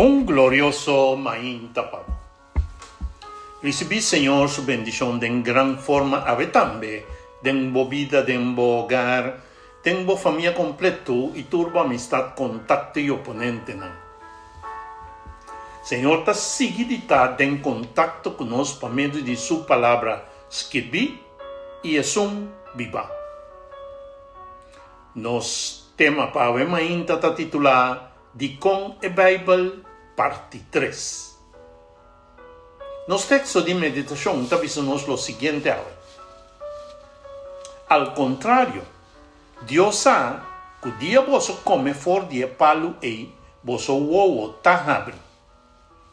Un glorioso mainta pa bo. Risibí Señor su bendishon den gran forma awe tambe den bo bida, den bo hogar, den bo famia kompleto i tur bo amistat, kontakto i oponentenan. Señor ta sigui di ta den kontakto ku nos pa medio di Su Palabra skirbí i esun bibá. Nos tema pa awe mainta ta titulá Dikon e Beibel? Parti tres. Nos teksto di meditashon ta bisa nos lo siguiente awe, Al kontrario, Dios sa ku dia boso kome for di e palu ei, boso wowo ta habri.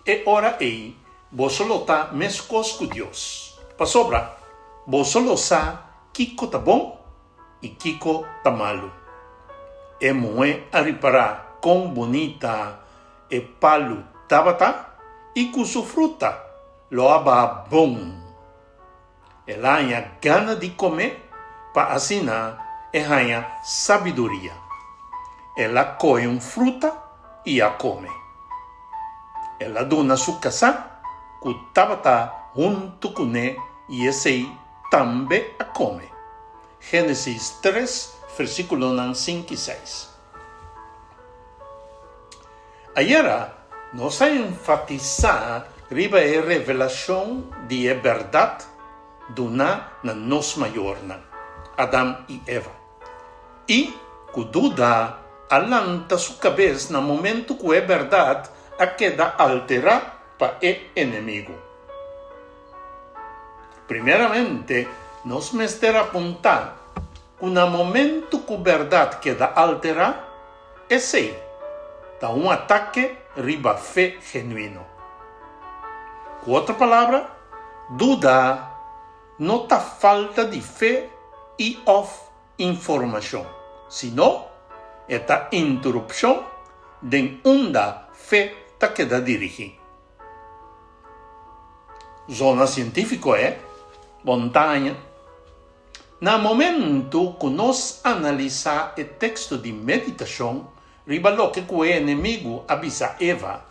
E ora ei boso lo ta meskos ku Dios, pasobra boso lo sa kiko ta bon i kiko ta malu. E muhé a ripará kon bunita e palu tabata i ku su fruta lo a baha bon. El a haña gana di kome pa asina e haña sabiduria. El a kohe un fruta i a kome. El a duna su kasá ku tabata huntu kuné i esei tambe a kome. Génesis tres, versíkulonan sinku i seis. Ayera nos a enfatisá riba e revelashon di e bèrdat duná na nos mayornan, Adam i Eva, i ku duda a lanta su kabes na momentu ku e bèrdat a keda alterá pa e enemigu. Primeramente, nos mester apuntá ku na momentu ku bèrdat keda alterá, esei ta un atake riba fe genuino. Ku otro palabra, duda no ta falta di fe i òf informashon, sino e ta interupshon den unda fe ta keda dirigí. Zona sientífiko e montaña. Na momentu ku nos analisá e teksto di meditashon riba loke ku e enemigu a bisa Eva,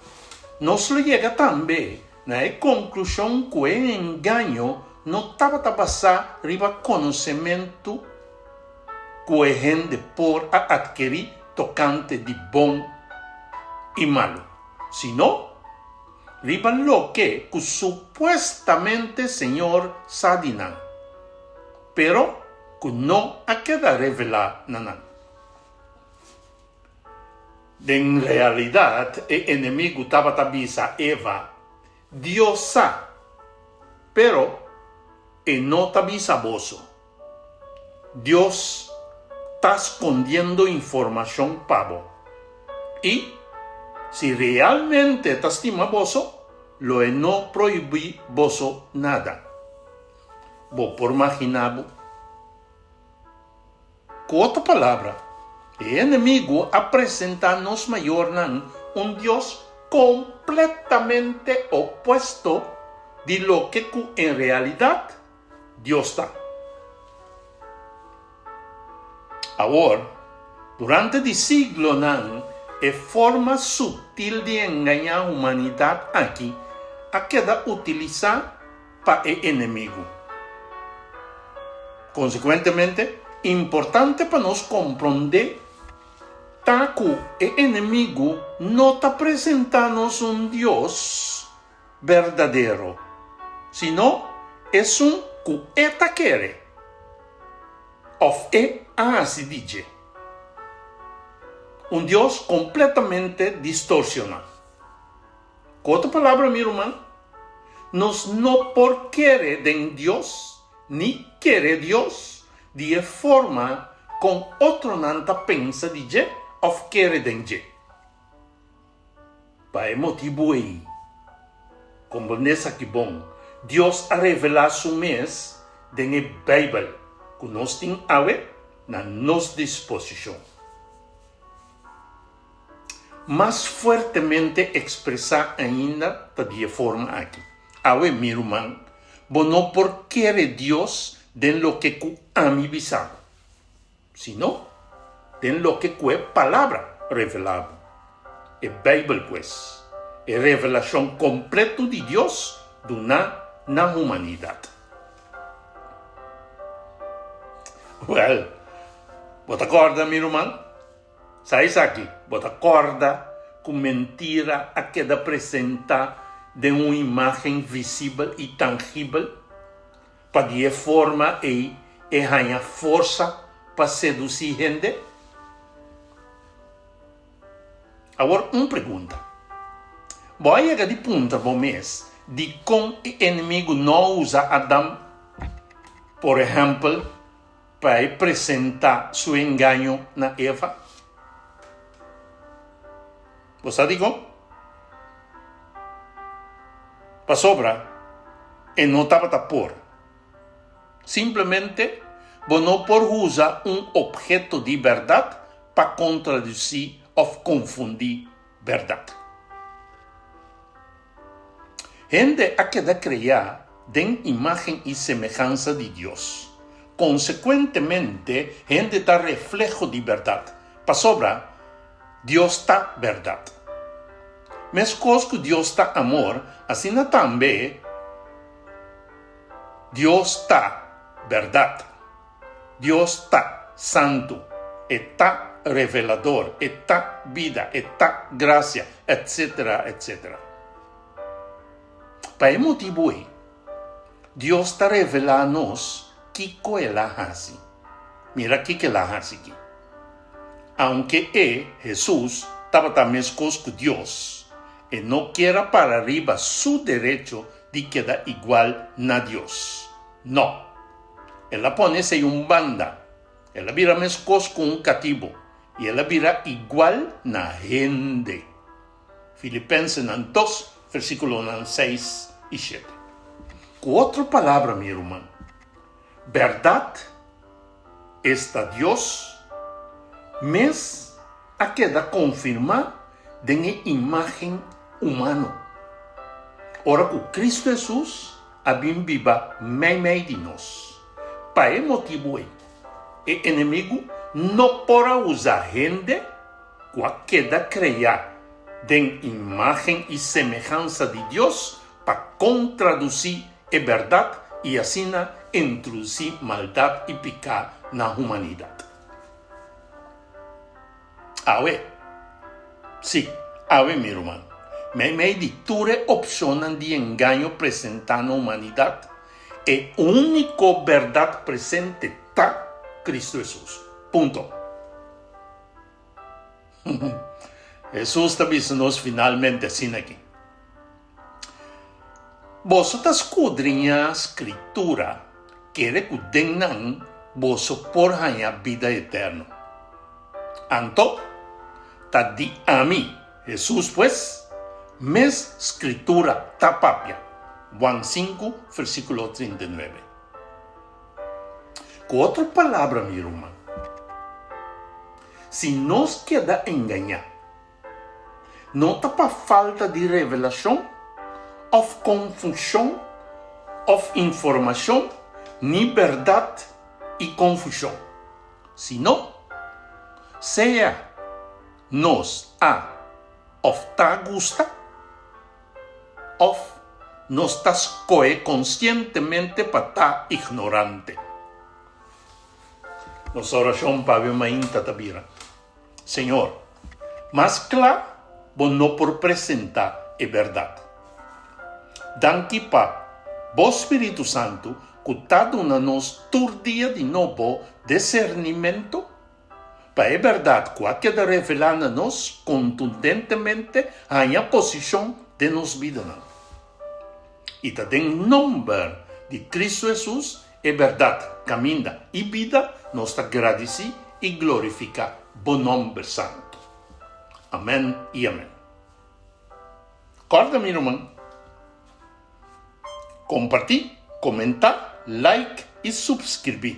nos lo yega tambe na e konklushon ku e engaño no tabata basá riba konosementu ku e hende por a atkerí tokante di bon i malu, sino riba loke ku supuestamente Señor sa di nan, pero ku no a keda revelá na nan. Den realidat, e enemigu tabata bisa Eva, Dios sa, pero e no ta bisa boso. Dios ta skondiendo informashon pa bo. I, si realmente ta stima boso, lo e no prohibí boso nada. Bo por maginá bo? Ku otro palabra, e enemigu a presentá nos mayornan un Dios kompletamente opuesto di loke ku en realidat Dios ta. Awor, durante di siglonan e forma sutil di engañá humanidat aki a keda utilisá pa e enemigu. Konsekuentemente, importante pa nos komprondé ta ku e enemigu no ta presentá nos un Dios berdadero, sino esun ku e ta kere òf e a hasi di dje. Un Dios kompletamente distorsioná. Ku otro palabra, mi ruman, nos no por kere den Dios ni kere Dios di e forma kon otronan ta pensa di dje òf kere den dje. Pa e motibu ei, komprendé esaki bon, Dios a revelá su mes den e Beibel ku nos tin awe na nos disposishon. Mas fuertemente ekspresá ainda ta di e forma aki, Awe, mi ruman, bo no por kere Dios den loke ku ami bisa bo. Sino den loke ku e Palabra revelá bo, e Beibel pues. E revelashon kompleto di Dios duná na humanidat. Wèl, bo ta kòrda, mi ruman? Sa esaki, bo ta kòrda ku mentira a keda presentá den un imágen visibel i tangibel, pa di e forma ei e haña forsa pa sedusí hende? Awor un pregunta. Bo a yega di puntra bo mes dikon e enemigu no a usa Adam, por ehèmpel, pa e presentá su engaño na Eva? Bo sa dikon? Pasobra e no tabata por. Simplemente bo no por usa un obheto di bèrdat pa kontradusí òf konfundí bèrdat. Hende a keda kreá den imágen i semehansa di Dios. Konsekuentemente, hende ta refleho di bèrdat, pasobra Dios ta bèrdat. Meskos ku Dios ta amor, asina tambe Dios ta bèrdat. Dios ta santu, e ta revelador, e ta bida, e ta grasia, etcetera, etcetera. Pa e motibu ei, Dios ta revelá nos kiko el a hasi. Mira kiko el a hasi aki. Aunke e, Hesus, tabata meskos ku Dios, e no kier a para riba su derecho di keda igual na Dios. No. El a pone esei un banda. El a bira meskos ku un katibu, i el a bira igual na hende. Filipensenan dos, versíkulonan seis i shete. Ku otro palabra, mi ruman, bèrdat, esta Dios, mes a keda konfirmá den e imágen humano, ora ku Kristu Hesus a bin biba meimei di nos. Pa e motibu ei, e enemigu no por a usa hende ku a keda kreá den imágen i semehansa di Dios pa kontradusí e bèrdat i asina introdusí maldat i piká na humanidat. Awe, sí, awe mi ruman, meimei di tur e opshonnan di engaño presentá na humanidat, e úniko bèrdat presente ta Kristu Hesus. Punto. Hesus ta bisa nos finalmente asina aki, Boso ta skudriñá Skritura kere ku den nan boso por haña bida eterno. Anto, ta di ami, Hesus pues, mes Skritura ta papia. Juan sinku, versíkulo 39. Ku otro palabra, mi ruman, si nos keda engañá, no ta pa falta di revelashon òf konfushon òf informashon ni bèrdat i konfushon, sino sea nos a òf ta gusta òf nos ta skohe konsientemente pa ta ignorante. Nos orashon pa awe mainta ta bira, Señor, mas kla Bo no por presentá e bèrdat. Danki pa Bo Spiritu Santu ku ta duna nos tur dia di nobo desernimentu pa e bèrdat ku a keda revelá na nos kontundentemente haña posishon den nos bidanan. I ta den nòmber di Kristu Hesus, e bèrdat, kaminda i bida, nos ta gradisí i glorifiká Bo nòmber santu. Amèn i amèn. Kòrda mi ruman, kompartí, komentá, like i supskribí.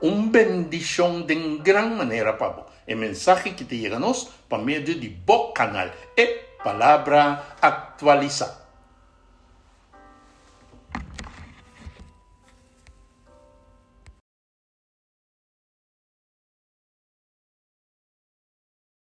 Un bendishon den gran manera pa bo. E mensahe ki ta yega nos pa medio di bo kanal, E Palabra Aktualisá.